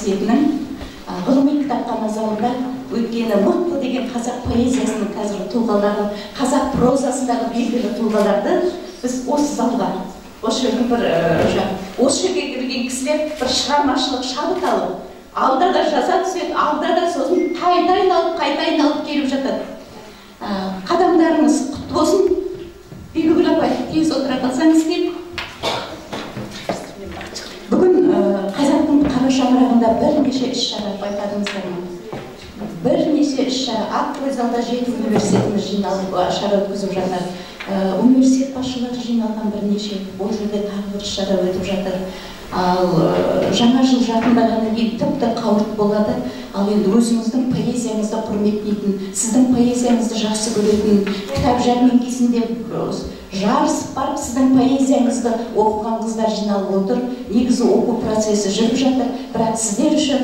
университетінің ғылыми кітапхана залында өйткені мықты деген қазақ поэзиясының қазіргі тұлғаларын, қазақ прозасындағы белгілі тұлғаларды біз осы залға, осы жердің бір осы жерге келген кісілер бір шығармашылық шабыт алып, алда да жаза түседі, алда да сосын қайта айналып, қайта айналып келіп жатады. Қадамдарыңыз құтты болсын. Бибігүл апай, тез отыра қалсаңыз деп. Бүгін қазақтың қара шаңырағында бірнеше іс-шара байқадыңыздар ма? Бірнеше іс-шара. Ақ залда жеті университетіміз жиналып шара өткізіп жатыр. Университет басшылары жиналған бірнеше, ол жерде тағы бір іс-шара өтіп жатыр. Ал жаңа жыл жақындағаннан кейін тіпті қауырт болады. Ал енді өзіңіздің поэзияңызды құрметтейтін, сіздің поэзияңызды жақсы көретін, кітап жәрмеңкесінде жарысып барып сіздің поэзияңызды оқыған қыздар жиналып отыр. Негізі оқу процесі жүріп жатыр, бірақ сіздер үшін,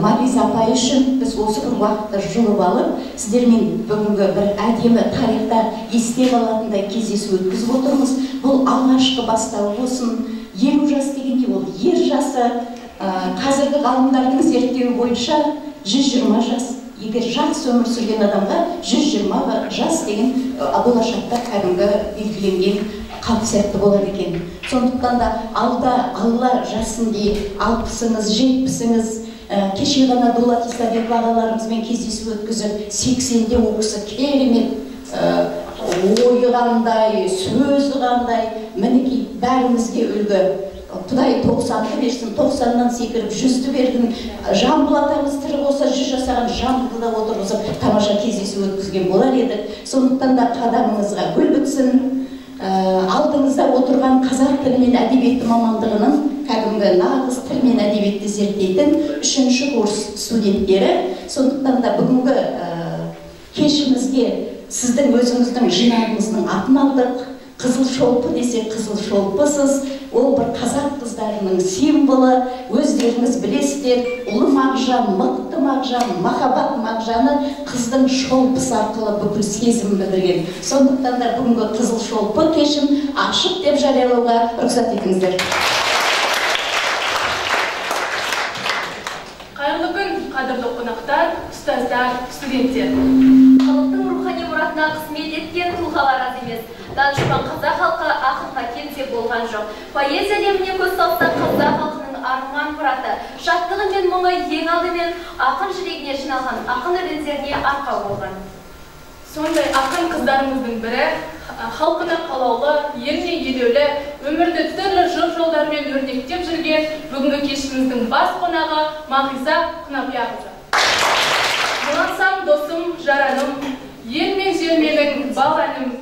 Мағиза апай үшін біз осы бір уақытты жұлып алып, сіздермен бүгінгі бір әдемі тарихта есте қалатындай кездесу өткізіп отырмыз. Бұл алғашқы бастауы болсын. 50 жас деген не ол? Ер жасы. Қазіргі ғалымдардың зерттеуі бойынша 120 жас. Егер жақсы өмір сүрген адамға 120 жас деген болашақта кәдімгі белгіленген қалып сияқты болады екен. Сондықтан да алда Алла жасын дейік, 60-ыңыз, 70-іңіз, кеше ғана Дулат Исабеков ағаларымызбен кездесу өткізіп, 80-де ол кісі керемет ойы қандай, сөзі қандай, мінекей бәрімізге үлгі. Құдай 90-ды берсін, 90-нан секіріп 100-ді бердін. Жамбыл атамыз тірі болса 100 жасаған Жамбылды да отырғызып тамаша кездесу өткізген болар едік. Сондықтан да қадамыңызға гүл бітсін. Алдыңызда отырған қазақ тілі мен әдебиеті мамандығының кәдімгі нағыз тіл мен әдебиетті зерттейтін 3-ші курс студенттері. Сондықтан да бүгінгі кешімізге сіздің өзіңіздің жинағыңыздың атын алдық. Қызыл шолпы десе қызыл шолпысыз, ол бір қазақ қыздарының символы, өздеріңіз білесіздер, ұлы Мағжан, мықты Мағжан, махаббат Мағжаны қыздың шолпысы арқылы бүкіл сезімін білдірген. Сондықтан да бүгінгі қызыл шолпы кешін ашық деп жариялауға рұқсат етіңіздер. Қайырлы күн, қадірлі қонақтар, ұстаздар, студенттер. Халықтың рухани мұратына қызмет еткен тұлғалар аз емес. Данышпан қазақ халқы ақынға кенде болған жоқ. Поэзия әлеміне көз салсақ, қазақ халқының арман мұраты, шаттығы мен мұңы ең алдымен ақын жүрегіне жиналған ақын өлеңдеріне арқау болған. Сондай ақын қыздарымыздың бірі, халқына қалаулы, еліне елеулі, өмірді түрлі жыр жолдармен өрнектеп жүрген бүгінгі кешіміздің бас қонағы Мағиза Құнапияқызы. Жылансам досым, жараным, ел мен жер менің бал әнім.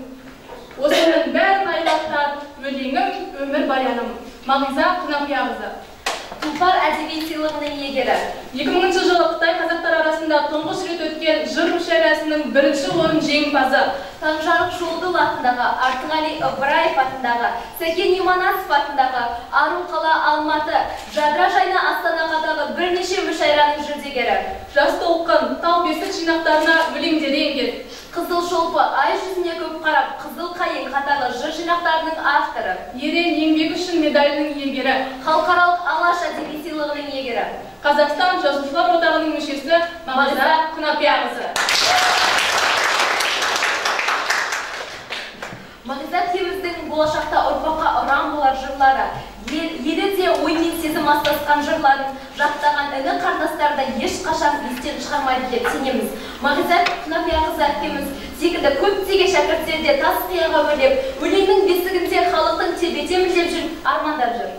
Осының бәрін айлақтар, өлеңім, өмір баяным. Мағиза Құнапияқызы. Тұлпар әдеби сыйлығының иегері. 2000 жылы Қытай қазақтар арасында тұңғыш рет өткен жыр мүшәйрасының бірінші орын жеңімпазы. Таңжарық Жолдыл атындағы, Артығали Ыбыраев атындағы, Сәкен Иманасов атындағы, Ару қала Алматы, Жадыра жайна Астана қатарлы бірнеше мүшәйраның жүлдегері. Жас толқын, тал бесік жинақтарына өлеңдері енген. Қызыл шолпы, ай жүзіне көп қарап, қызыл қайың қатарлы жыр жинақтарының авторы. Ерен еңбегі үшін медалінің иегері. Халықаралық Алаш әдеби сыйлығының иегері. Қазақстан Жазушылар одағының мүшесі Мағиза Құнапияқызы. Мағиза әпкеміздің болашақта ұрпаққа ұран болар жырлары, елі де ой мен сезім астасқан жырларын жаттаған іні қарындастарды ешқашан естен шығармайды деп сенеміз. Мағиза Құнапияқызы әпкеміз секілді көптеген шәкірттер де тас қияға өрлеп, өлеңнің бесігінде халықтың тербетемін деп жүр, армандап жүр.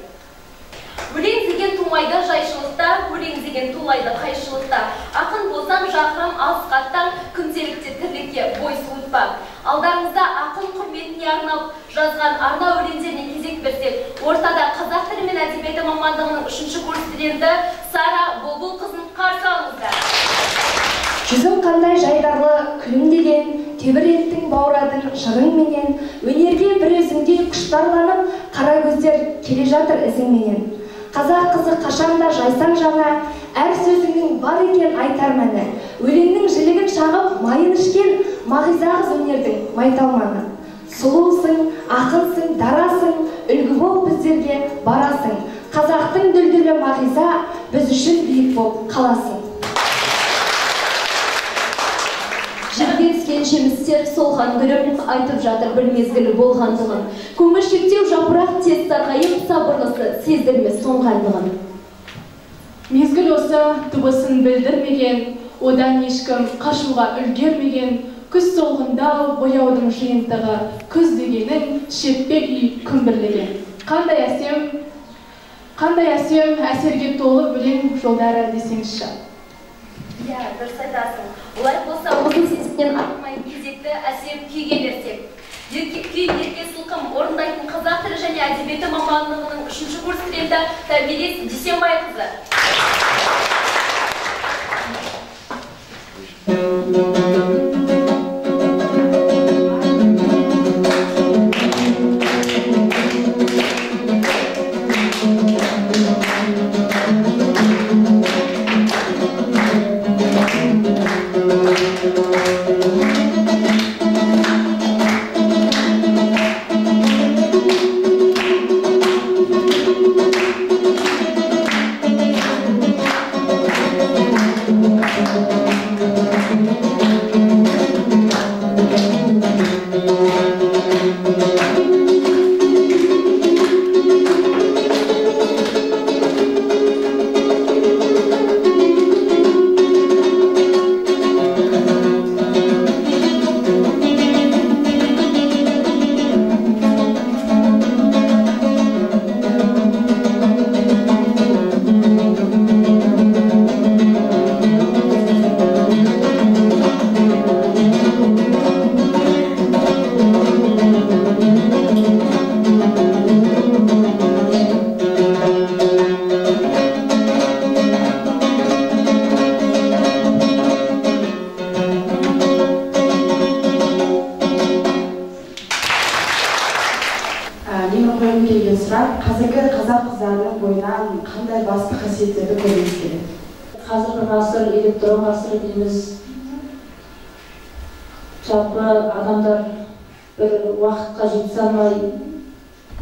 Өлең деген тумайды жайшылықта, өлең деген тулайды қайшылықта. Ақын болсаң жарқырам алысқа аттан, күнделікте тірлікке бой суытпа. Алдарыңызда ақын құрметіне арнап жазған арнау өлеңдеріне кезек берсек, ортада қазақ тілі мен әдебиеті мамандығының 3-ші курс студенті Сара Бұлбұл қызын қарсы алыңыздар. Жүзің қандай жайдарлы күлімдеген, тебіреттің баурадың жырыңменен, өнерге бір өзіңдей құштарланып, қара көздер келе жатыр ізіңменен. Қазақ қызы қашанда жайсаң жана, әр сөзіңнің бар екен айтар мәні. Өлеңнің жілігін шағып, майын ішкен Мағиза қыз өнердің майталманы. Сұлусың, ақынсың, дарасың, үлгі болып біздерге барасың. Қазақтың дүлдүлі Мағиза, біз үшін биік болып қаласың. Жерге түскен жемістер солған гүлім, айтып жатыр бір мезгілі болғандығын. Көңілшектеу жапырақ тез сарғайып, сабырлысы сездірмес тоңғандығын. Мезгіл осы дыбысын білдірмеген, одан ешкім қашуға үлгермеген, күз солғындау бояудың жиынтығы, күз дегенің шертпе үй күмбірлеген. Қандай әсем әсерге толы өлең жолдары десеңізші. Иә, дұрыс айтасың. Олай болса, осы сезімнен артмай кезекті әсем күйге берсек. Күй Ерке Сылқым орындайтын қазақ тілі және әдебиеті мамандығының 3-ші курс студенті Томирис Дүйсенбайқызы. Қазіргі ғасыр электрон ғасыры дейміз. Жалпы адамдар бір уақытқа жете алмай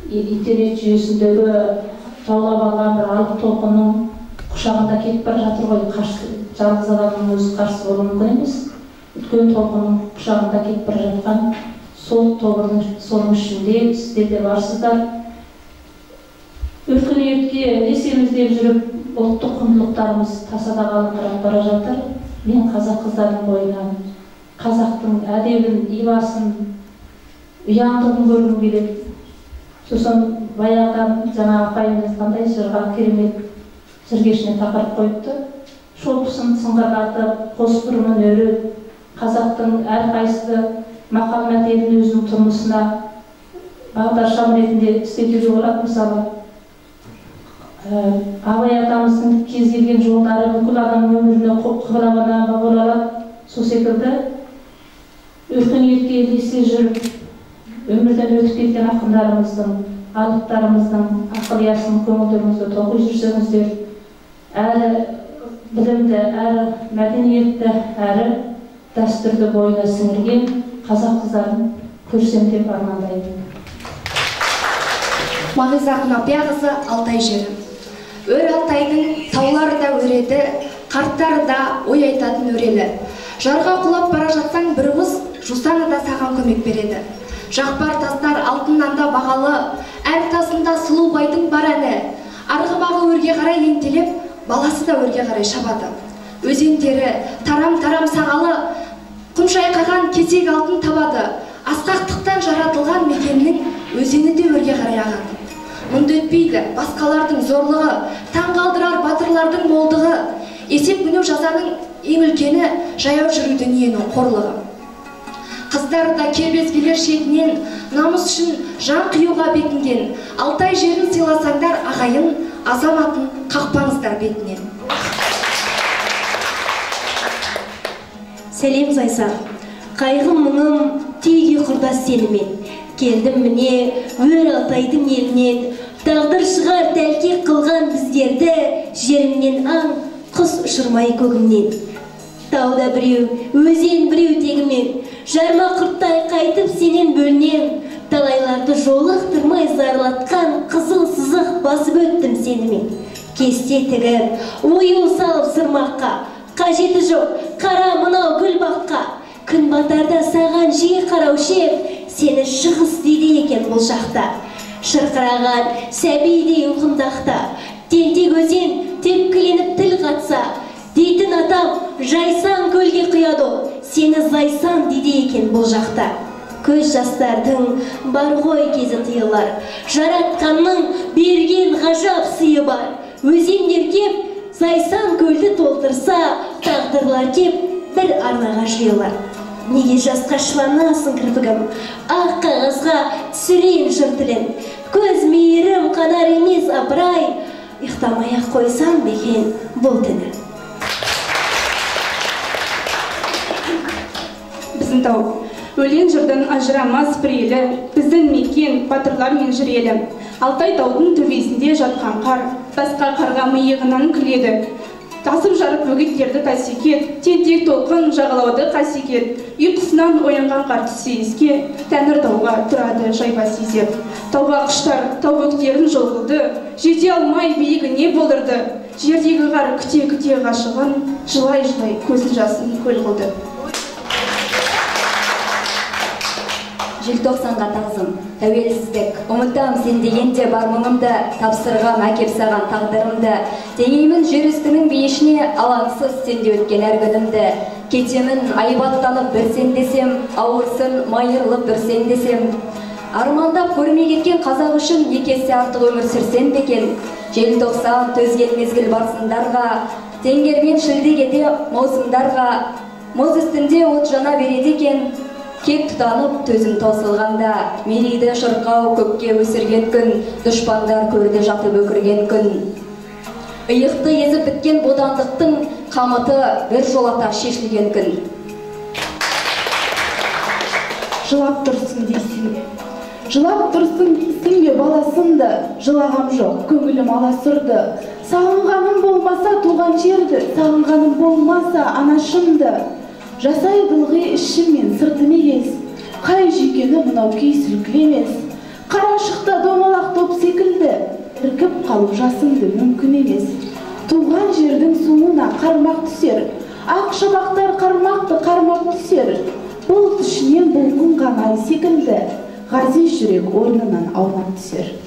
интернет жүйесіндегі жаулап алған бір алып толқынның құшағында кетіп бара жатыр ғой. Жалғыз адамның өзі қарсы болуы мүмкін емес. Үлкен толқынның құшағында кетіп бара жатқан сол тобырдың соның ішінде сіздер де барсыздар. Өркениетке ілесеміз деп жүріп, ұлттық құндылықтарымыз тасада қалыңқырап бара жатыр. Мен қазақ қыздарының бойынан қазақтың әдебін, ибасын, ұяңдығын көргім келеді. Сосын баяғыдан жаңа апайымыз қандай жырға керемет жыр кешіне тақырып қойыпты. Шолпысын сыңғырлатып, қос бұрымын өріп, қазақтың әрқайсысы мақал мәтелін өзінің тұрмысына бағдаршам ретінде істетуге болады. Мысалы, Абай атамыздың кез келген жолдары бүкіл адамның өміріне қыбырлана бола алады. Сол секілді өркениетке ілесе жүріп, өмірден өтіп кеткен ақындарымыздың, алыптарымыздың ақыл ұясын көңілдеріңізде тоқи жүрсеңіздер, әрі білімді, әрі мәдениетті, әрі дәстүрді бойына сіңірген қазақ қыздарын көрсем деп армандаймын. Мағиза Құнапияқызы, Алтай жері. Өр Алтайдың таулары да өреді, қарттары да ой айтатын өрелі. Жарға құлап бара жатсаң бір уыс, жусаны да саған көмек береді. Жақпар тастар алтыннан да бағалы, әр тасында сұлу байдың бар әні. Арғымағы өрге қарай ентелеп, баласы да өрге қарай шабады. Өзендері тарам-тарам сағалы, құм шайқаған кесек алтын табады. Асқақтықтан жаратылған мекеннің өзені де өрге қарай ағады. Мұнды өтпейді басқалардың зорлығы, таң қалдырар батырлардың молдығы. Есеп міну жазаның ең үлкені, жаяу жүру дүниенің қорлығы. Қыздар да кербез келер шетінен, намыс үшін жан қиюға бекінген. Алтай жерін сыйласаңдар ағайын, азаматын қақпаңыздар бетінен. Сәлем Зайсан, қайғым мұңым түйге құрдас сенімен. Келдім міне өр Алтайдың елінен. Тағдыр шығар тәлкек қылған біздерді, жерімнен аң құс ұшырмай көгімнен. Тауда біреу, өзен біреу тегімен, жарма құрттай қайтып сенен бөлінем. Талайларды жолықтырмай зарлатқан қызыл сызық басып өттім сені мен. Кесте тігіп, ою салып сырмаққа, қажеті жоқ, қара мынау гүл баққа. Күн батарда саған жиі қараушы ем, сені шығыс дейді екен бұл жақта. Шырқыраған сәбидей ұйқымдақта, тентек өзен тепкіленіп тіл қатса, дейтін атам жайсан көлге құяды, сені зайсан дейді екен бұл жақта. Көз жастардың бар ғой кезі тыйылар, жаратқанның берген ғажап сыйы бар. Өзендер кеп зайсан көлді толтырса, тағдырлар кеп бір арнаға жиылар. Неге жасқа шыланасың кірпігім, ақ қағазға түсірейін жыр тілін. Көз мейірім қанар емес апырай, ұйықтамай ақ қойсам ба екен бұл түні. Біздің тау өлең жырдан ажырамас бір елі, біздің мекен батырлар мен жыр елі. Алтай таудың төбесінде жатқан қар, басқа қарға миығынан күледі. Тасып жарып бөгеттерді тасекет, тентек толқын жағалауды қасекет. Ұйқысынан оянған қар түссе еске, тәңір тауға тұрады жайбас изеп. Тауға құштар, тау бөктерін жол қылды, жете алмай биігіне болдырды. Жердегі қар күте-күте ғашығын, жылай-жылай көзін жасын көл қылды. Желтоқсанға тағзым, тәуелсіздік, ұмытам сен дегенде бар мұңымды, тапсырғам әкеп саған тағдырымды. Теңеймін жер үстінің бейішіне, алаңсыз сенде өткен әр күнімді. Кетемін айбаттанып бір сен десем, ауырсын майырылып бір сен десем. Армандап көрмей кеткен қазақ үшін екі есе артық өмір сүрсем бе екен? Желтоқсан төзген мезгіл барсындарға, теңгермен шілде кете маусымдарға, мұз үстінде от жана береді екен. Кек тұтанып төзім таусылғанда, мерейді шырқау көкке өсірген күн, дұшпандар көрді жатып өкірген күн. Иықты езіп біткен бодандықтың қамыты бір жолата шешілген күн. Жылап тұрсын дейсің бе? Жылап тұрсын дейсің бе баласымды? Жылағам жоқ, көңілім аласұрды. Сағынғаным болмаса туған жерді, сағынғаным болмаса анашымды. Жасай дылғи ішім мен сыртым егес, қай жүйкені мынау күй сілкілемес. Қарашықта домалақ топ секілді, іркіп қалу жасымды мүмкін емес. Туған жердің суына қармақ түсер, ақ шабақтар қармақты қармап түсер. Бұл ішінен бұлқынған ай секілді, ғазиз жүрек орнынан аунап түсер.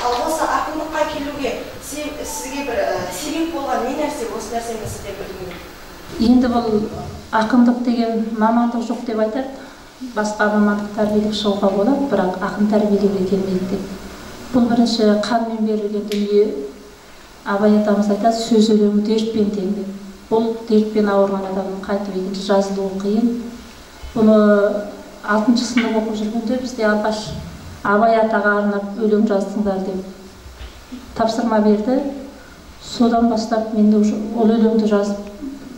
Ал осы ақындыққа келуге сізге бір себеп болған не нәрсе, осы нәрсені сізден білгім. Енді бұл ақындық деген мамандық жоқ деп айтады. Басқа мамандық тәрбиелеп шығуға болады, бірақ ақын тәрбиелеуге келмейді деп. Бұл бірінші қанмен берілген дүние. Абай атамыз айтады, сөз өлеңі дертпен тең деп. Бұл дертпен ауырған адамның қайтып екінші жазылуы қиын. Бұны 6-шы сынып оқып жүргенде бізде алғаш Абай атаға арнап өлең жаздыңдар деп тапсырма берді. Содан бастап мен де ол өлеңді жазып,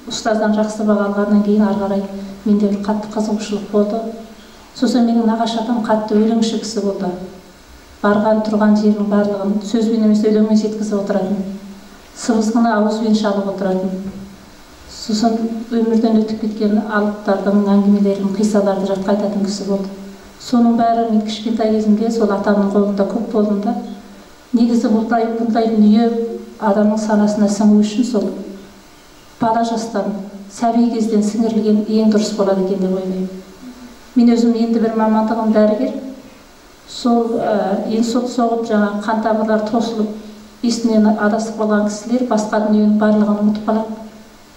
ұстаздан жақсы баға алғаннан кейін ары қарай менде бір қатты қызығушылық болды. Сосын менің нағашы атам қатты өлеңші кісі болды. Барған тұрған жерінің барлығын сөзбен емес өлеңмен жеткізіп отыратын. Сыбызғыны ауызбен шалып отыратын. Сосын өмірден өтіп кеткен алыптардың әңгімелерін, қиссаларды жатқа айтатын кісі болды. Соның бәрі мен кішкентай кезімде сол атамның қолында көп болдым да. Негізі бұндай дүние адамның санасына сіңу үшін сол бала жастан, сәби кезден сіңірілген ең дұрыс болады екен деп ойлаймын. Мен өзім енді бір мамандығым дәрігер. Сол инсульт соғып, жаңа қан тамырлар тосылып, есінен адасып қалған кісілер басқа дүниенің барлығын ұмытып қалады.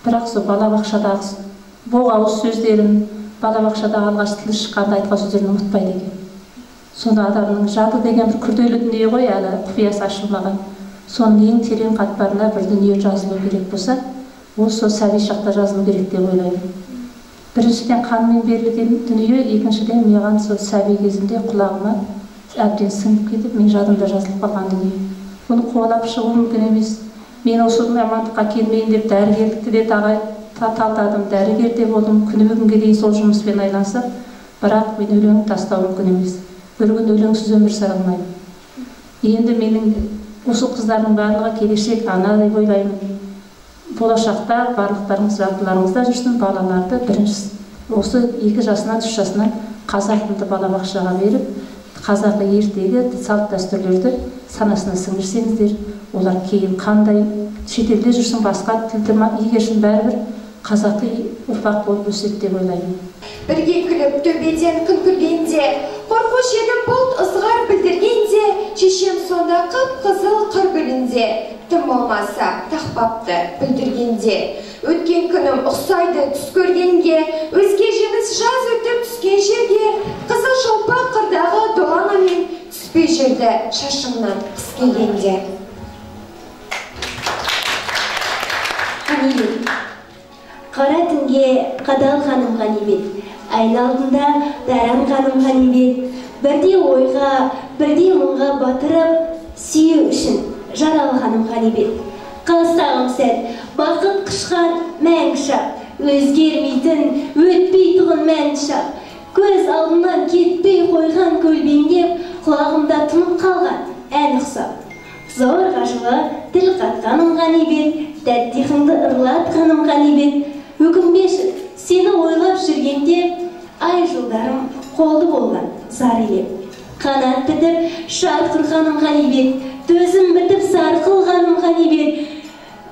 Бірақ сол балабақшадағы боғауыз сөздерін, балабақшадағы алғаш тілі шыққанда айтқан сөздерін ұмытпайды екен. Сонда адамның жады деген бір күрделі дүние ғой, әлі құпиясы ашылмаған. Соның ең терең қатпарына бір дүние жазылу керек болса, ол сол сәби шақта жазылу керек деп ойлаймын. Біріншіден қанмен берілген дүние, екіншіден маған сол сәби кезімде құлағыма әбден сіңіп кетіп, мен жадымда жазылып қалған дүние. Бұны қуалап шығу мүмкін емес. Мен осы мамандыққа келмейін деп дәрігерлікті де талдадым, дәрігер де болдым, күні бүгінге дейін сол жұмыспен айлансам, бірақ мен өлеңді тастау мүмкін емес. Бір күн өлеңсіз өмір сүре алмаймын. Енді менің осы қыздардың барлығы келешек ана деп ойлаймын. Болашақта барлықтарыңыз жадыларыңызда жүрсін, балаларды бірінші Осы 2 жасынан 3 жасынан қазақ тілді балабақшаға беріп, қазақы ертегі, салт дәстүрлерді санасына сіңірсеңіздер, олар кейін қандай шетелде жүрсін, басқа тілді игерсін, бәрібір қазақи ұрпақ болып өседі деп ойлаймын. Бірге күліп төбеден күн күлгенде, қорқушы едім бұлт ызғар білдіргенде, шешем сонда қып-қызыл қыр гүлінде, тым болмаса тақпапты бүлдіргенде. Өткен күнім ұқсайды түс көргенге, өзге жеміс жаз өтіп түскен жерге, қызыл шолпақ қырдағы доланамен түспей жүрді шашымнан қыс келгенде. Ғанибет. Қара түнге қадалғаным ғанибет, айналдында даранғаным ғанибет, бірде ойға, бірде мұңға батырып, сүю үшін жаралғаным ғанибет. Қалсағым сәт, бақыт құшқан мәңгі шақ, өзгермейтін, өтпейтұғын мән шақ, көз алдымнан кетпей қойған көлбеңдеп, құлағымда тұнып қалған ән ұқсап. Зорға жылы тіл қатқаным ғанибет, тәттиқыңды ырлатқаным ғанибет, өкінбеші, сені ойлап жүргенде, ай жылдарым қолды болған зар елеп. Қанат бітіп, шар құрғаным ғанибет, төзім бітіп сарқылғаным ғанибет,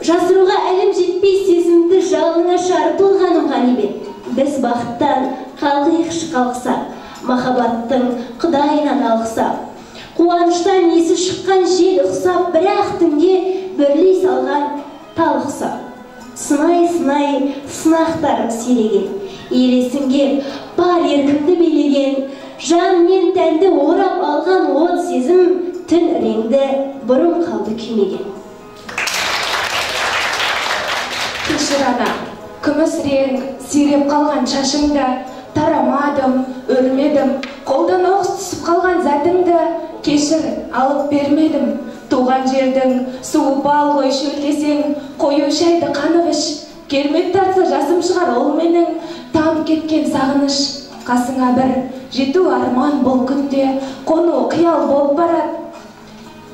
жасыруға әлім жетпей сезімді жалына шарпылғаным ғанибет. Біз бақыттан қалқиықшы қалқсақ, махаббаттың құдайынан алғысақ. Қуаныштан есі шыққан жел ұқсап, бірақ түнде бірлей салған тал ұқсап. Сынай-сынай сынақтарым сиреген, елесім кеп бар еркімді билеген, жан мен тәнді орап алған от сезім түн реңді бұрын қалды күймеген. Кешір ана, күміс рең сиреп қалған шашыңды, тарамадым, өрмедім, қолдан оқыс түсіп қалған затыңды, кешір, алып бермедім. Туған жердің суы бал ғой шөлдесең, қою шайды қанып іш, кермек тартса жасым шығар ол менің, там кеткен сағыныш. Қасыңа бір жету арман бұл күнде, қону қиял болып барады.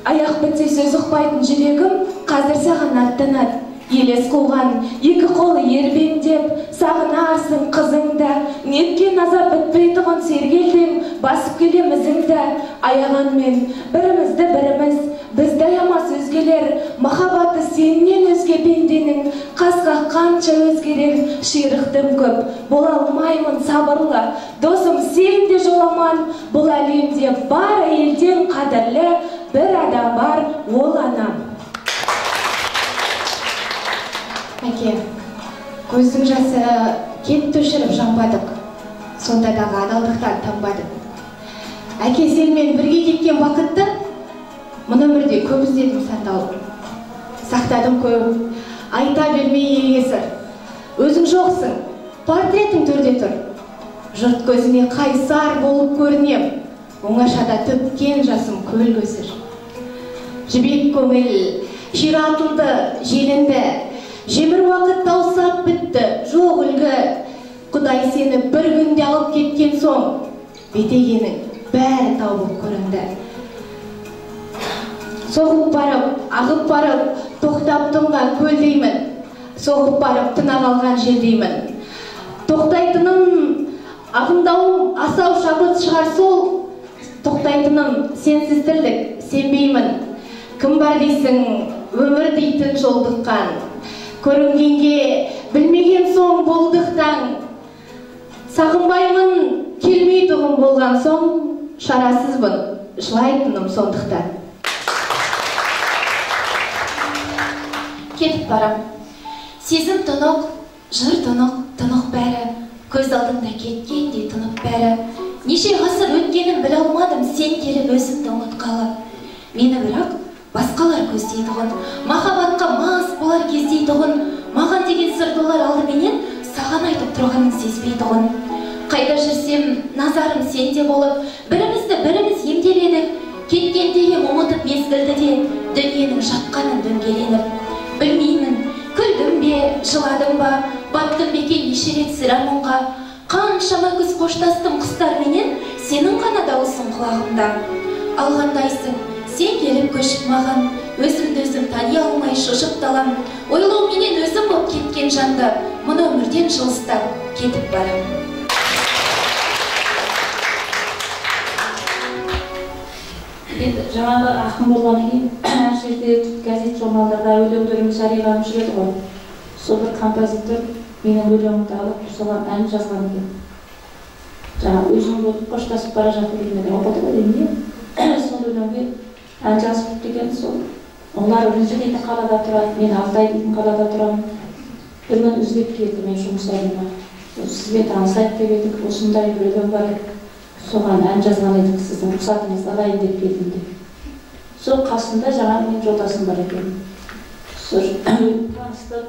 Аяқ бітсе сөз ұқпайтын жүрегім қазір саған аттанады. Елес қуған екі қолы ербеңдеп, сағынарсың қызыңды, неткен азап бітпейтұғын сергелдең, басып келем ізіңді. Аяғанмен бірімізді біріміз, бізді аямас өзгелер, махаббаты сенен өзге пенденің, қасқа қанша өзгерер, ширықтым көп, бола алмаймын сабырлы, досым сен де жоламан, бұл әлемде бар әйелден қадірлі бір адам бар, ол анам. Әке, көздің жасы кетті өшіріп жанбадық, сонда дағы адалдықтан танбадық. Әке, сенімен бірге кеткен бақытты мұны өмірде көп іздедім сандалып. Сақтадым көп, айта бермей елге сыр. Өзің жоқсың, портретің төрде тұр. Жұрт көзіне қайсар болып көрінем, оңашада төккен жасым көл көсір. Жібек көңіл, ширатылды, желінді, жемір уақыт таусап бітті, жоқ үлгі. Құдай сені бір күнде алып кеткен соң, бетегенің бәрі тау болып көрінді. Соғып барып, ағып барып, тоқтап тұнған көлдеймін, соғып барып тына қалған желдеймін. Тоқтайтыным, ағындауым асау шабыт шығар сол, тоқтайтыным сенсіз тірлік, сенбеймін. Кім бар дейсің, өмір дейтін жолдыққан, көрінгенге білмеген соң болдық таң. Сағынбаймын, келмейтұғын болған соң, шарасызбын, жылайтыным сондықтан. Кетіп барам. Сезім тұнық, жыр тұнық, тұнық бәрі. Көз алдымда кеткендей тұнық бәрі. Неше ғасыр өткенін біле алмадым, сен келіп өзімді ұмытқалы. Мені бірақ басқалар көздейтұғын, махаббатқа мас болар кездейтұғын, маған деген сырдылар алдыменен саған айтып тұрғанын сезбейтұғын. Қайда жүрсем, назарым сенде болып, бірімізді біріміз емдеп едік, кеткенде ем ұмытып мезгілді де, дүниенің жатқанын дөңгеленіп. Білмеймін, күлдім бе, жыладым ба, баттым ба екен неше рет сірә мұңға. Қаншама күз қоштастым құстарменен, сенің ғана дауысың құлағымда. Алғандайсың, сен келіп көшіп маған, өзімді өзім тани алмай шошып далам. Ойлауменен өзім боп кеткен жанды, мұны өмірден жылыстап кетіп барам. Енді жаңағы ақын болғаннан кейін әр жерде газет журналдарда өлеңдерім жарияланып жүреді ғой. Сол бір композитор менің өлеңімді алып, соған ән жазған екен. Жаңа өзің болып қоштасып бара жатыр дегенде оқыды ғой деймін, иә. Сол өлеңге ән жазып деген сол. Олар Үрімжі дейтін қалада тұрады, мен Алтай дейтін қалада тұрамын. Бір күні іздеп келді мен жұмыс орныма. Сізбен танысайық деп едік, осындай бір өлең бар, соған ән жазған едік, сіздің рұқсатыңызды алайын деп келдім деп. Сол қасында жаңа менің жолдасым бар екен. Сол таныстық,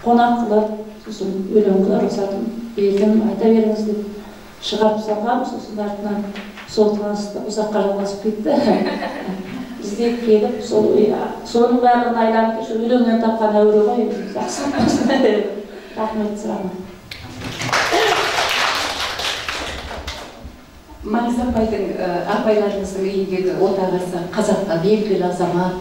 қонақ қылып, сосын өлеңге рұқсатын бердім, айта беріңіз деп шығарып салғам, сосын артынан сол таныстық ұзаққа жалғасып кетті. Іздеп келіп, соның барлығын айланып, өлеңнен тапқан әуре ғой, жақсы болсын. Рахмет сұрағына. Мағиза апайдың, апайларымыздың үйіндегі отағасы қазаққа белгілі азамат,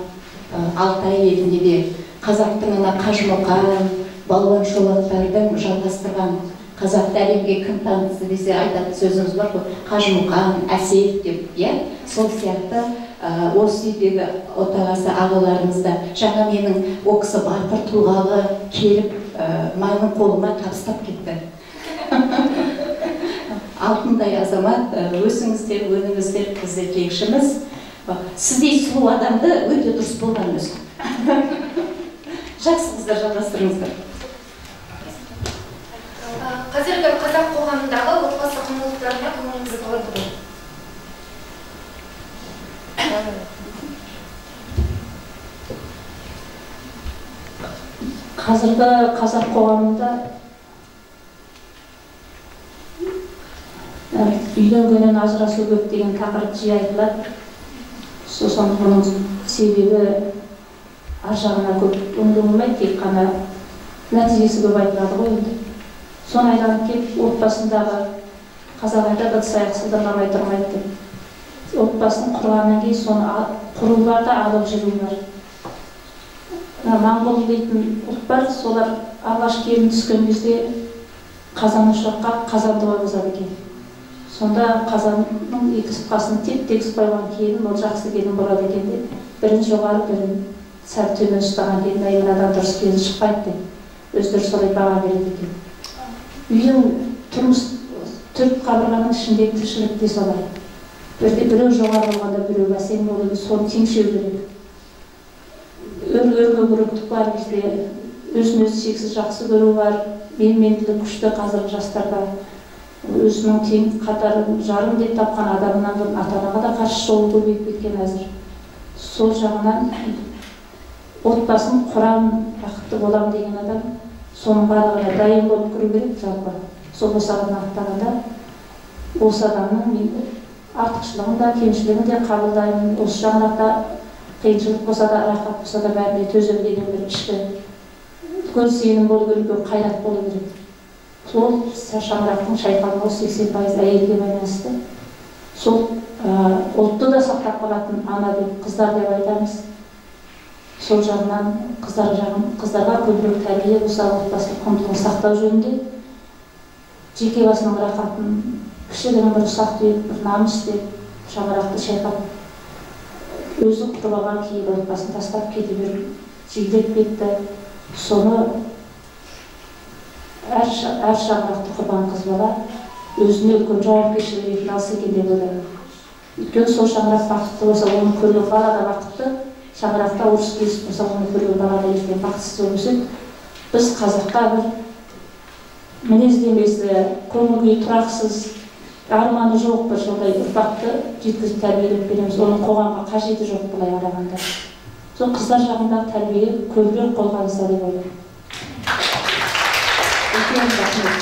Алтай елінде де қазақтың ана Қажымұқан, Балуан Шолақтардың жалғастырған, қазақты әлемге кім танытты десе айтатын сөзіміз бар ғой, Қажымұқан, Әсет деп, иә? Сол сияқты осы үйдегі отағасы ағаларымыз да жаңа менің о кісі батыр тұлғалы келіп менің қолыма табыстап кетті. Алтындай азамат, өсіңіздер, өніңіздер, біз де тілекшіміз. Сіздей сұлу адамды өте дұрыс болған өзі. Жақсы қыздар, жалғастырыңыздар. Қазіргі қазақ қоғамындағы отбасы құндылықтарына көңіліңіз толады ғой? Қазіргі қазақ қоғамында үйленгеннен ажырасу көп деген тақырып жиі айтылады. Сосын бұның себебі ар жағына көп үңілу болмайды, тек қана нәтижесі көп айтылады ғой енді. Соны айланып келіп отбасындағы қазақ айтады, ыдыс аяқ сылдырламай тұрмайды деп. Отбасын құрғаннан кейін соны құру бар да алып жүру бар. Моңғол дейтін ұлт бар, солар алғаш келін түскен кезде қазан ошаққа қазанды қойғызады екен. Сонда қазанның екі тұтқасын теп-тегіс қойған келін, ол жақсы келін болады екен деп, бірін жоғары, бірін сәл төмен ұстаған келін, әй мынадан дұрыс келін шықпайды деп, өздері солай баға береді екен. Үйдің тұрмыс төрт қабырғаның ішіндегі тіршілік те солай. Бірде біреу жоғары болғанда біреу бәсең болады, соны теңшеу керек. Өргөкіректік бар бізде, өзін өзі шексіз жақсы көру бар, менменділік күшті қазіргі жастарда. Өзінің тең қатарын жарым деп тапқан адамынан бұрын ата-анаға да қарсы шығу көбейіп кеткен әзір. Сол жағынан отбасын құрам, бақытты болам деген адам соның барлығына дайын болып кіру керек жалпы. Сол босағаны аттағанда осы адамның мен артықшылығын да, кемшілігін де қабылдаймын, осы жағынан да қиыншылық болса да, рахат болса да бәріне төземін деген бір ішкі үлкен сенім болу керек, үлкен қайрат болу керек. Сол шаңырақтың шайқалуы 80% әйелге байланысты. Сол ұлтты да сақтап қалатын ана деп, қыздар деп айтамыз. Сол жағынан қыздарға көбірек тәрбие болса, отбасылық құндылығын сақтау жөнінде жеке басының рахатын кішігірім бір ұсақ түйек, бір намыс деп шаңырақты шайқап, өзі құрып алған кейбір отбасын тастап кете беріп, жиілеп кетті. Соны әр шаңырақты құрған қыз бала өзіне үлкен жауапкершілік ретінде алса екен деп ойлаймын. Өйткені сол шаңырақ бақытты болса, оны көрген бала да бақытты, шаңырақта ұрыс керіс болса, оны көрген бала да ертең бақытсыз болып өседі. Біз қазаққа бір мінездемесі, көңіл күйі тұрақсыз, арманы жоқ бір сондай ұрпақты жеткізіп тәрбиелеп береміз. Оның қоғамға қажеті жоқ былай қарағанда. Сол қыздар жағындағы тәрбие көбірек қолға алынса деп ойлаймын. Үлкен рахмет.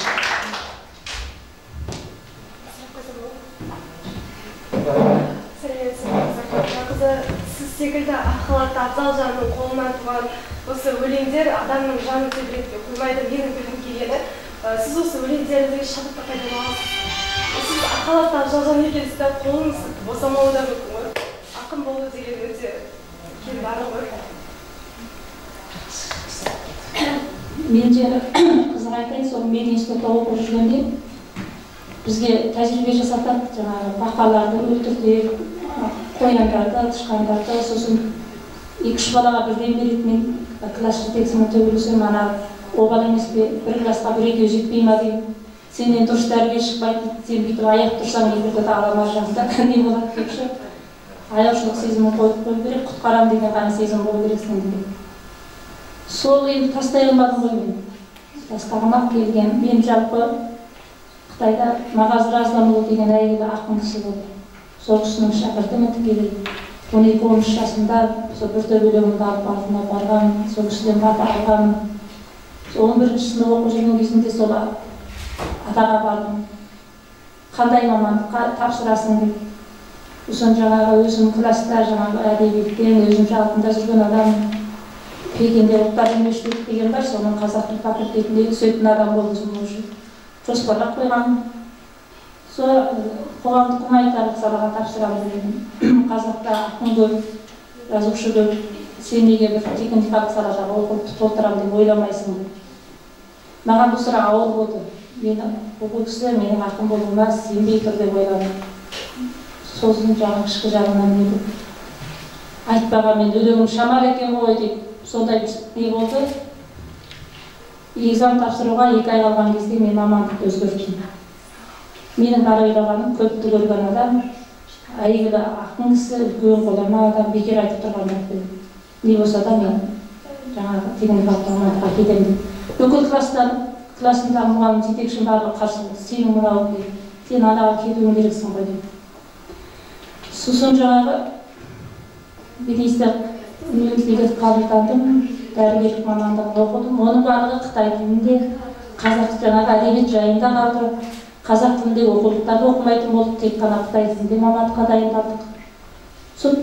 Сіз секілді ақ халатты абзал жанның қолынан туған осы өлеңдер адамның жанын тебіретпей қоймайды. Менің білгім келгені, сіз осы өлеңдеріңізге шабытты қайдан аласыз? Сіз ақ халатты абзал жан екенсіз де, қолыңыз босамауы да мүмкін ғой. Ақын болу деген өте үлкен дарын ғой. Мен де қызық айтайын, сол мен институтта оқып жүргенде бізге тәжірибе жасатады, жаңағы бақаларды өлтіртеді, Қояндарды, тышқандарды, сосын 2-3 балаға бірден береді. Мен класс жетекшісімен төбелесемін, ана обал емес пе, бір классқа бір-екеу жетпей ма деймін. Сенен дұрыс тәрбие шықпайды, сен бүйтіп аяқ тұрсаң егер де аламар жағында не болады деп ше. Аяушылық сезімін қойып қою керек, құтқарам деген ғана сезім болу керек сенде. Сол енді тастай алмадым ғой мен. Тастағым-ақ келген. Мен жалпы Қытайда Мағаз Разданұлы деген әйгілі ақын кісі болды. Сол кісінің шәкіртімін тікелей. 12-13 жасымда сол бір төбелегімді алып алдына барған, сол кісіден бата алғанмын. 11-ші сынып оқып жүрген кезімде сол атаға бардым. Қандай мамандыққа тапсырасың деп. Сосын жаңағы өзім класста жаңағы әдебиеттен өзім алтында жүрген адам, Пекинде ұлттар университеті деген бар, соның қазақ тіл факультетінде түсетін адам болдым уже. Жоспарлап қойғанмын. Сол қоғамдық гуманитарлық салаға тапсырамын дедім. Қазақта ақын көп, жазушы көп, сен неге бір техникалық салаға оқып толтырамын деп ойламайсың деп. Маған бұл сұрақ ауыр болды. Мені бұл кісі менің ақын болуыма сенбей тұр деп ойладым. Сосын жаңағы ішкі жағынан не деп айтпаған, мен өлеңім шамалы екен ғой деп сондай бір не болды. Экзамен тапсыруға 2 ай қалған кезде мен мамандықты өзгерттім. Менің бар ойлағаным, көпті көрген адам, әйгілі ақын кісі, үлкен ғұлама адам бекер айтып тұрған жоқ дедім. Не болса да мен жаңағы техникалық мамандыққа кетемін деп. Бүкіл классымдағы мұғалім жетекшім барлығы қарсы болды. Сенің мынау деп, сен анаға кетуің керексің ғой деп. Сосын жаңағы университетке қабылдандым, дәрігерлік мамандығын оқыдым. Оның барлығы қытай тілінде, қазақ жаңағы әдебиет жайында қалды. Қазақ тіліндегі оқулықтарды оқымайтын болдық, тек қана қытай тілінде мамандыққа дайындалдық. Сол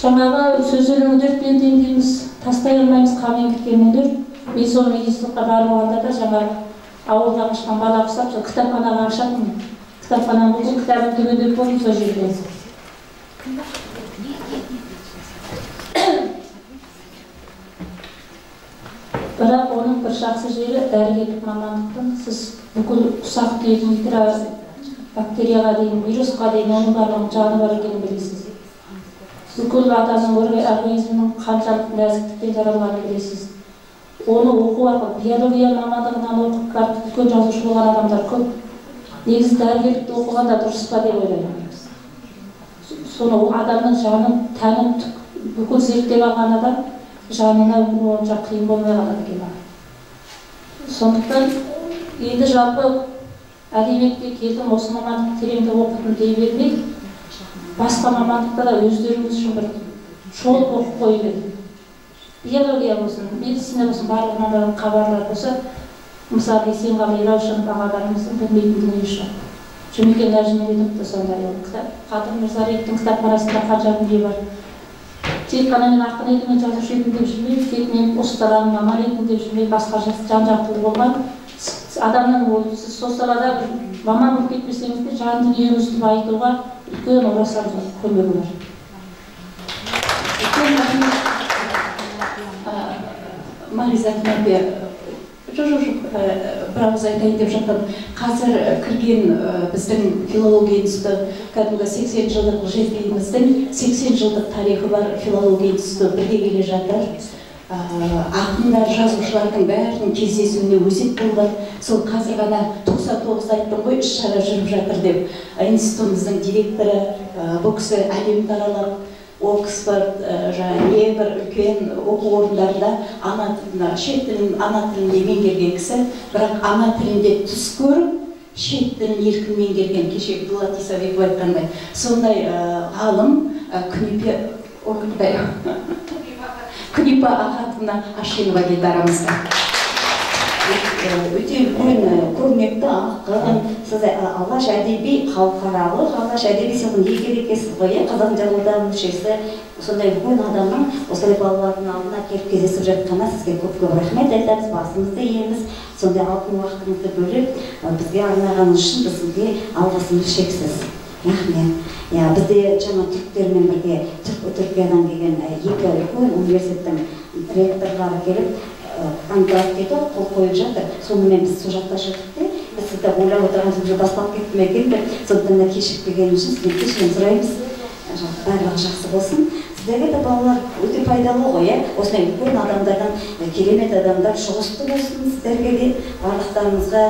жаңағы сөз өлеңі дертпен дейміз, тастай алмаймыз қанмен кеткен өнер. Мен сол медицинасқа барып алғанда да жаңағы ауылға қашқан бала ұқсап, сол кітапханаға қашатынмын. Кітапхананың бүкіл кітабын түгендеп болдым сол жерде. Бірақ оның бір жақсы жері, дәрігерлік мамандықтың сіз бүкіл ұсақ түйек микро бактерияға дейін, вирусқа дейін оның барлығының жаны бар екенін білесіз. Бүкіл адамның организмінің қаншалықты нәзіктікпен жаралғанын білесіз. Оны оқу арқылы биология мамандығынан оқып барып үлкен жазушы болған адамдар көп. Негізі дәрігерлікті оқығанда дұрыс па деп ойлаймын. Соны адамның жанын, тәнін бүкіл зерттеп алған адам жанына онша қиын болмай қалады екен. Сондықтан енді жалпы әдебиетке келдім, осы мамандықты тереңдеп оқыдым дей бермей, басқа мамандықта да өздеріңіз үшін бір шолып оқып қойып едім. Биология болсын, медицина болсын, барлығынан да хабарлар болса, мысалы Есенғали Раушанов ағаларымыздың білмейтін дүниесі жоқ. Жұмекен Нәжімеденов та сондай. Қадыр Мырзалиевтің кітапханасында қанша дүние бар. Тек қана мен ақын едім, мен жазушы едім деп жүрмей, тек мен осы саланың маманы едім деп жүрмей, басқа жан-жақтылы болған. Адамның ол, сіз сол салада бір маман болып кетпесеңіз де, жан дүниеңізді байытуға үлкен орасан зор көмегі бар. Үлкен рахмет. Мариза Кнәпе, жоқ, бір ауыз айтайын деп жатырмын. Қазір кірген біздің филология институты, кәдімгі 80 жылдық жеткеніміздің 80 жылдық тарихы бар филология институты бірге келе жатыр. Ақындар, жазушылардың бәрінің кездесуіне өзек болған. Сол қазір ғана 99 айттым ғой, іс-шара жүріп жатыр деп. Институтымыздың директоры, бұл кісі әлемді аралап, Оксфорд, жаңа бір үлкен оқу орындарында ана тілін, шет тілін ана тілінде меңгерген кісі, бірақ ана тілінде түс көріп, шет тілін еркін меңгерген, кеше Дулат Исабеков айтқандай, сондай ғалым Күнипа Ахатовна Ашинова келді арамызда. Өте үлкен көрнекті ақын, сіз Алаш әдеби халықаралық Алаш әдеби сыйлығының иегері екенсіз ғой, Қазақ жазушылар мүшесі, сондай үлкен адамның осылай балалардың алдына келіп кездесіп жатқанына сізге көп-көп рахмет айтамыз, басымызды иеміз. Сондай алтын уақытыңызды бөліп бізге арнағаныңыз үшін біз сізге алғысымыз шексіз. Рахмет. Бізде жаңа түріктермен бірге Түркиядан келген екі үлкен университеттің ректорлары келіп контракт етіп қол қойып жатыр. Сонымен біз сол жақта жүрдік те, біз сізді ойлап отырған соң басталып кетті ме екен деп, сондықтан да кешігіп келгеніміз үшін сізден кешірім сұраймыз. Барлығы жақсы болсын. Сіздерге де балалар өте пайдалы ғой, иә? Осындай үлкен адамдардан керемет адамдар жұғысты болсын сіздерге де, барлықтарыңызға.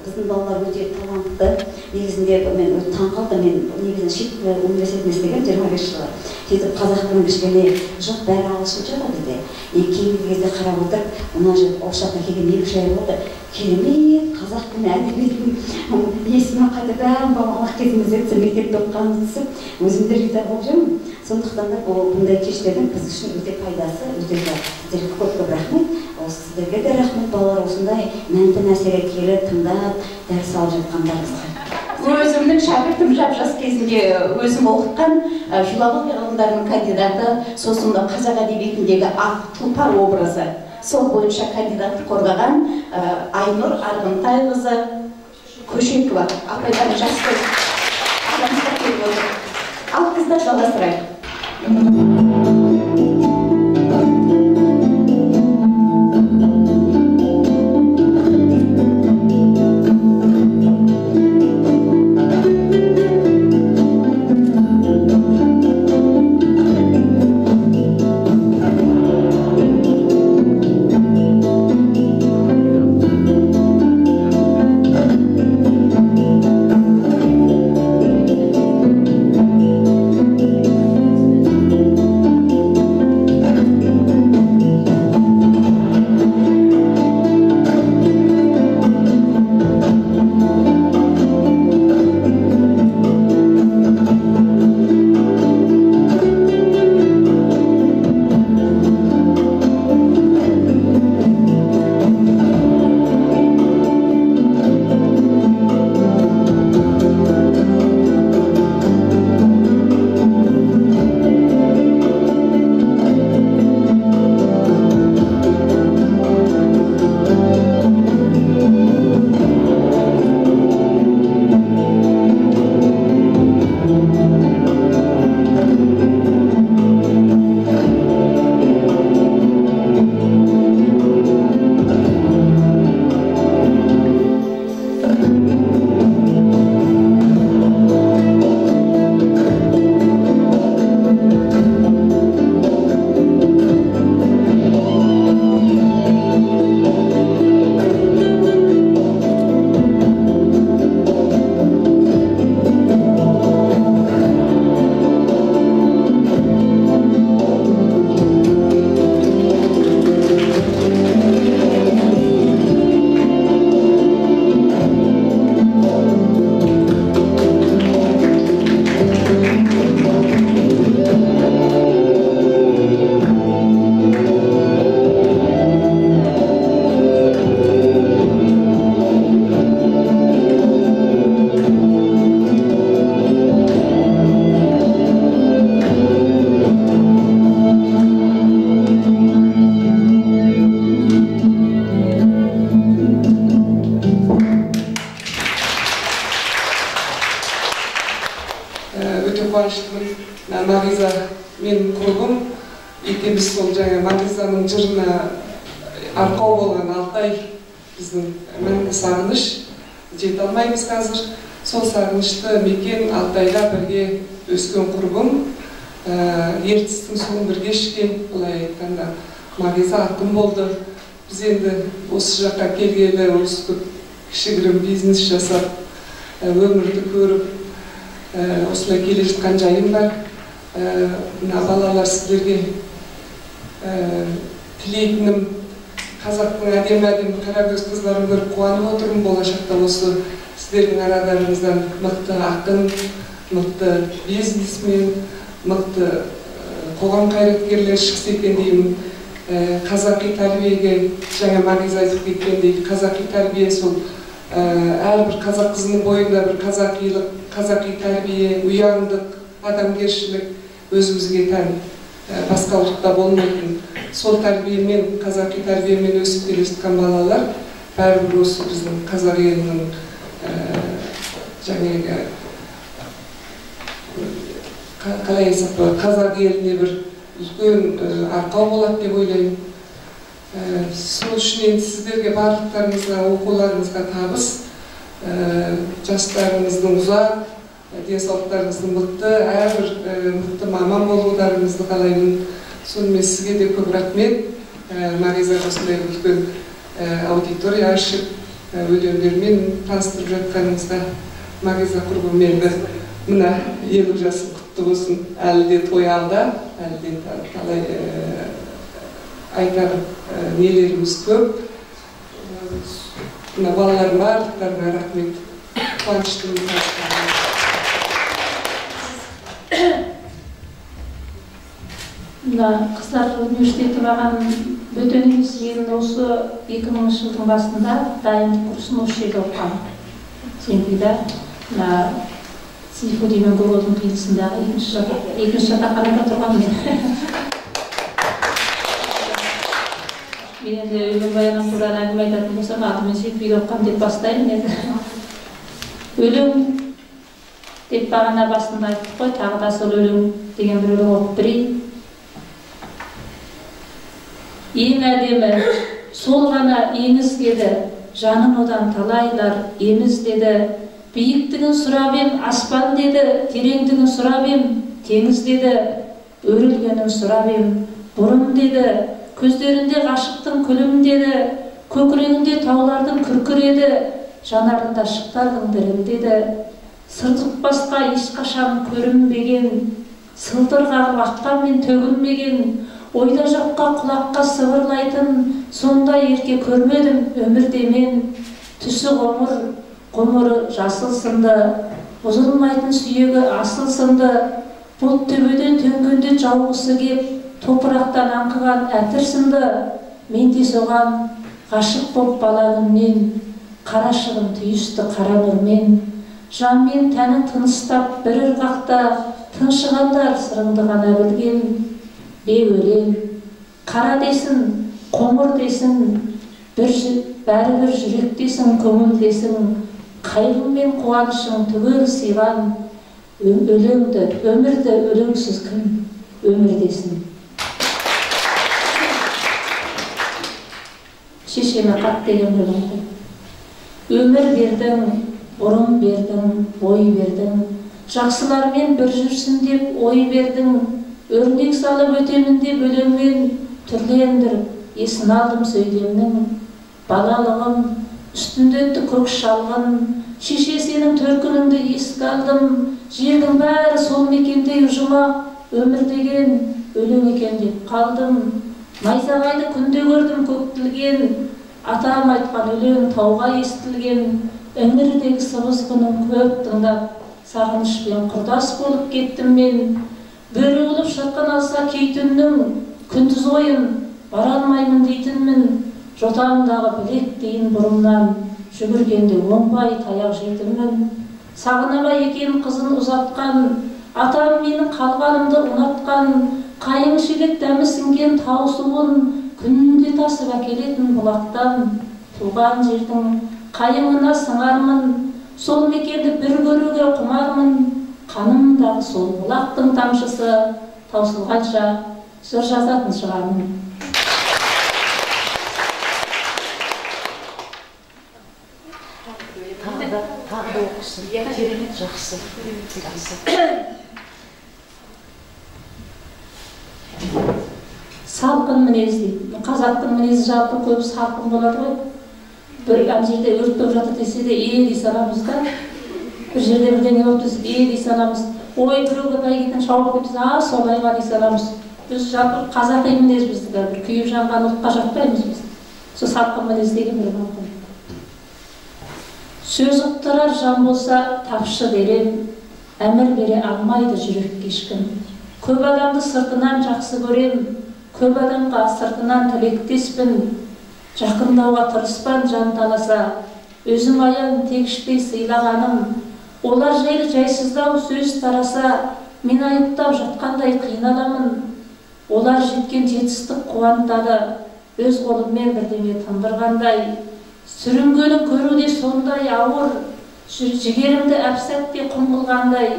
Біздің балалар өте талантты. Негізінде мен өте таңқалдым. Мен негізінде шет университетінде істегенмін 25 жылы. Сөйтіп қазақ тілін кішкене жоқ, бәрі ағылшынша ғой бізде. И кейінгі кезде қарап отырып, мына жерде осы жаққа келген 2-3 ай болды. Керемет қазақ тілін әдебиетін есіме қайтадан балалық кезімізде түсіп, мектепте оқығанымыз түсіп, өзім де риза болып жүрмін. Сондықтан да бұндай кештердің біз үшін өте пайдасы өте зор. Сіздерге көп-көп рахмет. Осы сіздерге де рахмет, балалар, осындай мәнді нәрсеге келіп, тыңдап, дәріс алып жатқандарыңызға. Өзімнің шәкіртім жап-жас кезінде өзім оқытқан филология ғылымдарының кандидаты, сосын қазақ әдебиетіндегі ақ тұлпар образы, сол бойынша кандидатты қорғаған Айнұр Арғынтайқызы Көшекова апайлар жас қыз арамызға келіп отыр. Ал қыздар, жалғастырайық. Мағиза менің құрбым, екеуміз сол жаңа Мағизаның жырына арқау болған Алтай біздің мәңгі сағыныш, жете алмаймыз қазір. Сол сағынышты мекен Алтайда бірге өскен құрбым, Ертістің суын бірге ішкен, былай айтқанда Мағиза ақын болды. Біз енді осы жаққа келгелі осы кішігірім бизнес жасап, өмірді көріп, осылай келе жатқан жайым бар. Мына балалар, сіздерге тілейтінім, қазақтың әдемі-әдемі қаракөз қыздарын көріп қуанып отырмын. Болашақта осы сіздердің арадарыңыздан мықты ақын, мықты бизнесмен, мықты қоғам қайраткерлері шықса екен деймін. Қазақи тәрбиеге, жаңа Мағиза айтып кеткендей, қазақи тәрбие сол әрбір қазақ қызының бойында бір қазақилық, қазақи тәрбие, ұяңдық, адамгершілік өзімізге тән, басқа ұлтта болмайтын. Сол тәрбиемен, қазақи тәрбиемен өсіп келе жатқан балалар бәрібір осы біздің қазақ елінің жаңағы қалай айтсақ болады, қазақ еліне бір үлкен арқау болады деп ойлаймын. Сол үшін енді сіздерге барлықтарыңызға оқуларыңызға табыс, жастарыңыздың ұзақ Денсаулықтарыңыздың мықты, әрбір мықты маман болуларыңызды қалаймын. Сонымен сізге де көп рахмет. Мағиза осындай үлкен аудитория ашып, өлеңдермен таныстырып жатқаныңызға. Мағиза құрбым, енді мына 50 жасың құтты болсын. Әлі де той алда, әлі де талай айтар нелеріміз көп. Мына балаларым барлықтарына рахмет. Қуаныштымын. Мына қыздар университеті маған бөтен емес. Мен осы 2000 жылдың басында дайындық курсын осы жерде оқығанмын. Сембида, мына Сейфуллин мен Гоголдың қиылысындағы екінші жатақханада тұрғанмын мен. Мен енді өмірбаяным туралы әңгіме айтатын болсам, алдымен Сейфуллинде оқығанмын деп бастаймын енді. Өлең деп бағана басында айттық қой, тағы да сол өлең деген бір өлең оқып берейін. Ең әдемі сол ғана еңіз деді, жанын одан талайлар еміз деді. Биіктігін сұрап ем аспан деді, тереңдігін сұрап ем теңіз деді, өрілгенін сұрап ем бұрын деді, көздерінде ғашықтың күлім деді, көкірегінде таулардың күркіреді, жанарында шықтардың діріл деді. Сыртықпасқа ешқашан көрінбеген, сылдыр қағып аққанмен төгілмеген, ойда жоққа құлаққа сыбырлайтын сондай ерке көрмедім өмірде мен. Түсі қоңыр, ғұмыры жасыл сынды, бұзылмайтын сүйегі асыл сынды, бұлт төбеден төнгенде жауғысы кеп, топырақтан аңқыған әтір сынды. Мен де соған ғашық боп бала күннен, қарашығым түйісті қара нұрмен. Жан мен тәнің тыныстап бір ырғақта, тыншығандар сырыңды ғана білген. Бе өлең, қара десін, қоңыр десін, бәрібір жүрек десін, көңіл десін, қайғың мен қуанышың түгел сыйған өлеңді, өмірді өлеңсіз кім өмір десін. Шешеме қат деген өлең ғой. Өмір бердің, бұрын бердің, бой бердің, жақсылармен бір жүрсін деп ой бердің, өрнек салып өтемін деп өлеңмен түрлендіріп, есін алдым сөйлемнің. Балалығым, үстінде өтті көк шалғын, шеше сенің төркініңді еске алдым, жердің бәрі сол мекендей жұмақ, өмір деген өлең екен деп қалдым. Найзағайды күнде көрдім көк тілген, атам айтқан өлең тауға естілген, іңірдегі сыбыз күнін көп тыңдап, сағынышпен құрдас болып кеттім мен. Бөрі болып шырқын алса кей түннің, күндіз ойын бара алмаймын дейтінмін, жотамдағы білек дейін бұрымнан, жүгіргенде оңбай таяқ жейтінмін. Сағынама екен қызын ұзатқан, атам менің қалғанымды ұнатқан, қайың шелек дәмі сіңген тау суын күнде тасып әкелетін бұлақтан. Туған жердің қайыңына сыңармын, сол мекенді бір көруге құмармын. Қанымдағы сол бұлақтың тамшысы таусылғанша жыр жазатын шығармын. Тағы да оқысын. Керемет, жақсы. Салқын мінез дейді. Қазақтың мінезі жалпы көп салқын болады ғой. Бір ана жерде өрт болып жатыр десе де е дей саламыз да. Бір жерде бірдеңе болып десе е дей саламыз. Ой, біреуге бәйгеден шауып кетсе, а солай ма дей саламыз. Біз жалпы қазақи мінез біздікі, бір күйіп жанған отқа жатпаймыз біз. Сол салқын мінез деген бір мүмкін. Сөз ұқтырар жан болса тапшы дерем, әмір бере алмайды жүрекке ешкім. Көп адамды сыртынан жақсы көрем, көп адамға сыртынан тілектеспін. Жақындауға тырыспан жан таласа, өзім аян тегіштей сыйлағаным. Олар жайлы жайсыздау сөз тараса, мен айыптап жатқандай қиналамын. Олар жеткен жетістік қуантады, өз қолыммен бірдеңе тындырғандай. Сүрінгенін көру де сондай ауыр, жігерімді әп-сәтте құм қылғандай.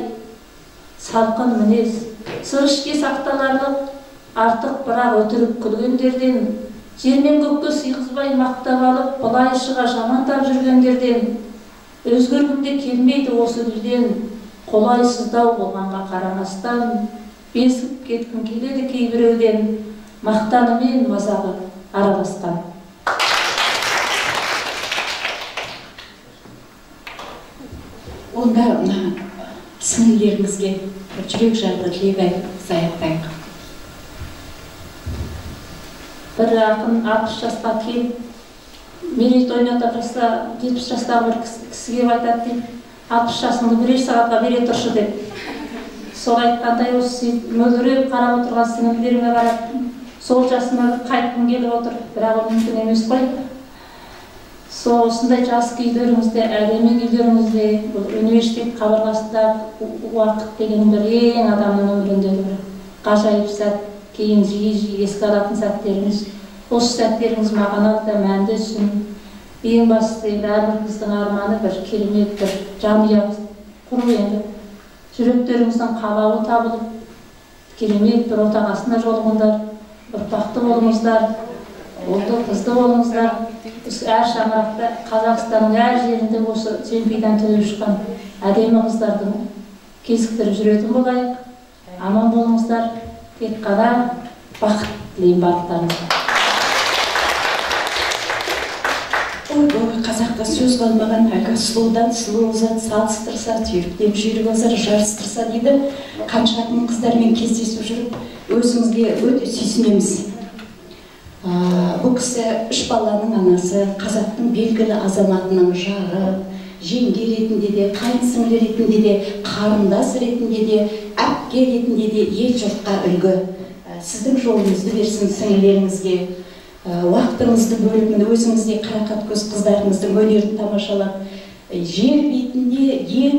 Салқын мінез, сыр ішке сақталарлық, артық бірақ өтірік күлгендерден, жер мен көкке сыйғызбай мақтап алып, былай шыға жамандап жүргендерден, өзгергім де келмейді осы гүлден. Қолайсыздау болғанға қарамастан, безіп кеткім келеді кейбіреуден, мақтаны мен мазағы араласқан. Онда мына сіңлілеріңізге бір жүрек жарлы тілек айтып аяқтайық. Бір ақын 60 жасқа келіп, мерейтойын атап жатса, 70 жастағы бір кісіге айтады дейді, 60 жасыңды бірер сағатқа бере тұршы деп. Сол айтқандай осы мөлдіреп қарап отырған сіңілдеріме қарап, сол жасыма қайтқым келіп отыр, бірақ ол мүмкін емес қой. Сол осындай жас күйлеріңізде, әдемі күйлеріңізде, бұл университет қабырғасында уақыт деген бір ең адамның өміріндегі бір ғажайып сәт, кейін жиі-жиі еске алатын сәттеріңіз. Осы сәттеріңіз мағыналы да мәнді өтсін. Ең бастысы енді әрбір қыздың арманы бір керемет бір жанұя құру енді. Жүректеріңіздің қалауы табылып, керемет бір отағасына жолығыңдар, ұрпақты болыңыздар, ұлды қызды болыңыздар. Әр шаңырақта, Қазақстанның әр жерінде осы Земфидан түлеп шыққан әдемі қыздардың кезіктіріп жүретін болайық. Аман болыңыздар, тек қана бақыт тілеймін барлықтарыңызға. Ой, қазақта сөз қалмаған, әлгі сұлудан сұлу зат салыстырса, түйріктен жүйрік озар, жарыстырса дейді. Қанша ақын қыздармен кездесіп жүріп, өзіңізге өте сүйсінеміз. Бұл кісі 3 баланың анасы, қазақтың белгілі азаматының жары, жеңге ретінде де, қайын сіңлі ретінде де, қарындас ретінде де, әпке ретінде де ел жұртқа үлгі. Сіздің жолыңызды берсін сіңлілеріңізге. Уақытыңызды бөліп, міне өзіңізде қарақат көз қыздарыңыздың өнерін тамашалап, жер бетінде ең,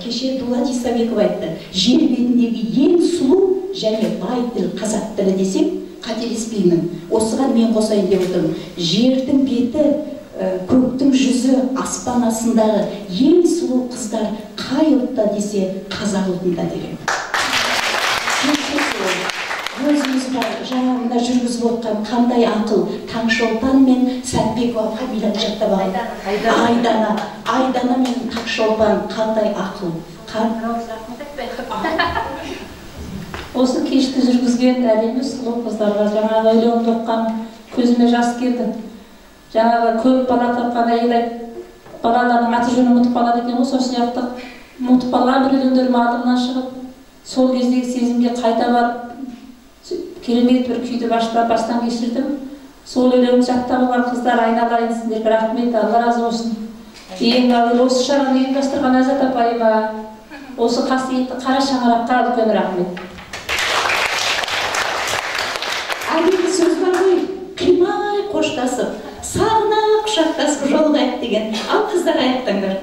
кеше Дулат Исабеков айтты, жер бетіндегі ең сұлу және бай тіл қазақ тілі десем, қателеспеймін. Осыған мен қосайын деп отырмын. Жердің беті, көктің жүзі, аспан астындағы ең сұлу қыздар қай ұлтта десе, қазақ ұлтында деген. Өзіміз жаңағында жүргізіп отқан қандай ақыл, Таңшолпан мен Сәтбекова фамилияны жаттап алған. Айдана, Айдана мен Таңшолпан қандай ақыл. Осы кешті жүргізген әдемі сұлу қыздарға жаңағы өлеңді оқыған көзіме жас келді. Жаңағы көп бала тапқан әйел балалардың аты жөнін ұмытып қалады екен ғой, сол сияқты ұмытып қалған бір өлеңдерім алдымнан шығып, сол кездегі сезімге қайта барып, керемет бір күйді бастан кешірдім. Сол өлеңді жаттап алған қыздар, айналайын сіздерге рахмет, Алла разы болсын. Ең әуелі осы шараны ұйымдастырған Азат апайыма, осы қасиетті қара шаңыраққа үлкен рахмет. Әдемі сөз бар ғой, қимай қоштасып, сағына құшақтасып жолығайық деген. Ал қыздар аяқтаңдар.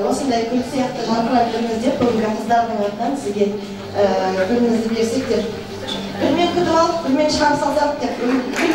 Осындай гүл сияқты жарқырап жүріңіз деп бүгінгі қыздардың атынан сізге гүліңізді берсек деп. Гүлмен күтіп алып, гүлмен шығарып салсақ деп, гүл